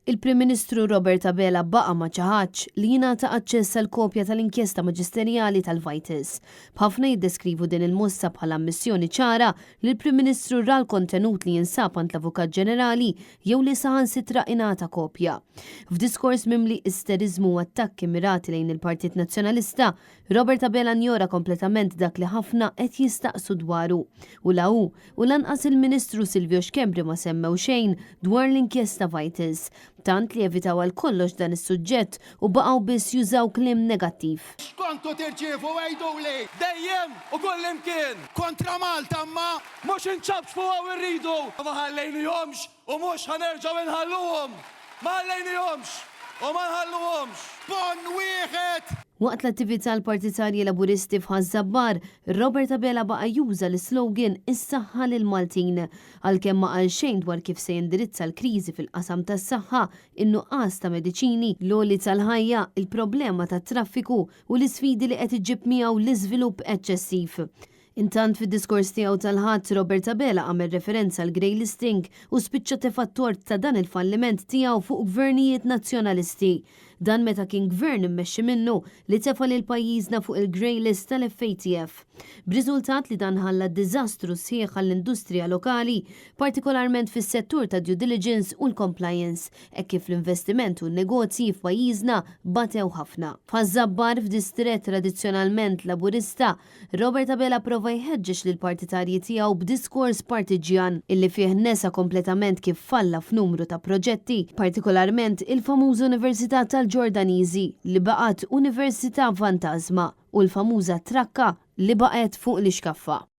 Il-Prim Ministru Robert Abela baqa' ma ċaħadx li jingħata aċċess għal kopja tal-inkjesta maġisterjali tal-Vitals. B'ħafna jiddeskrivu din il-mossa bħala ammissjoni ċara li l-Prim Ministru ra l-kontenut li jinsab għand l-Avukat Ġenerali jew li saħansitra ingħata kopja. F'diskors mimli isteriżmu u attakki mirati lejn il-Partit Nazzjonalista, Robert Abela njora kompletament dak li ħafna qed jistaqsu dwaru. U la hu u lanqas il-Ministru Silvio Schembri ma semmew xejn dwar l-inkjesta Vitals, tant li evitaw għal kollox dan is-suġġett u baqgħu biss jużaw kliem negattiv. X'kontu tirċievu għiduli? Dejjem u kullimkien! Kontra Malta imma! Mhux inċapċpu hawn irridu! Ma ħallejnihomx U mhux ħa nerġgħu inħalluhom! Ma ħallejnihomx u ma nħalluhomx! Ponn wieħed! Waqt l-attività l-partitarji Laburisti f'Ħaż-Żabbar, Robert Abela baqa' juża l-islogan Is-saħħa lill-Maltin. Għalkemm ma qal xejn dwar kif se jindirizza l-kriżi fil-qasam tas-saħħa, in-nuqqas ta' mediċini, l-għoli tal-ħajja, il-problema tat-traffiku u l-isfidi li qed iġib miegħu l-iżvilupp eċċessiv. Intant fid-diskors tiegħu tal-Ħadd, Robert Abela għamel referenza għal grey listing u spiċċa tefa' t-tort ta' dan il-falliment tiegħu fuq gvernijiet Nazzjonalisti. Dan meta kien gvern immexxi minnu li tefa' lil pajjiżna fuq il-grey list tal-FATF. B'riżultat li dan ħalla diżastru sħiħ għall-industrija lokali, partikolarment fis-settur tad-due diligence u l-compliance, hekk kif l-investiment u n-negozji f'pajjiżna batew ħafna. F'Ħaż-Żabbar, f'distrett tradizzjonalment Laburista, Robert Abela prova jħeġġeġ lill-partitarji tiegħu b'diskors partiġġjan illi fih nesa kompletament kif falla f'numru ta' proġetti, partikolarment il-famuża Università tal-Ġordaniżi li baqgħet università fantażma u l-famuża trakka li baqgħet fuq l-ixkaffa.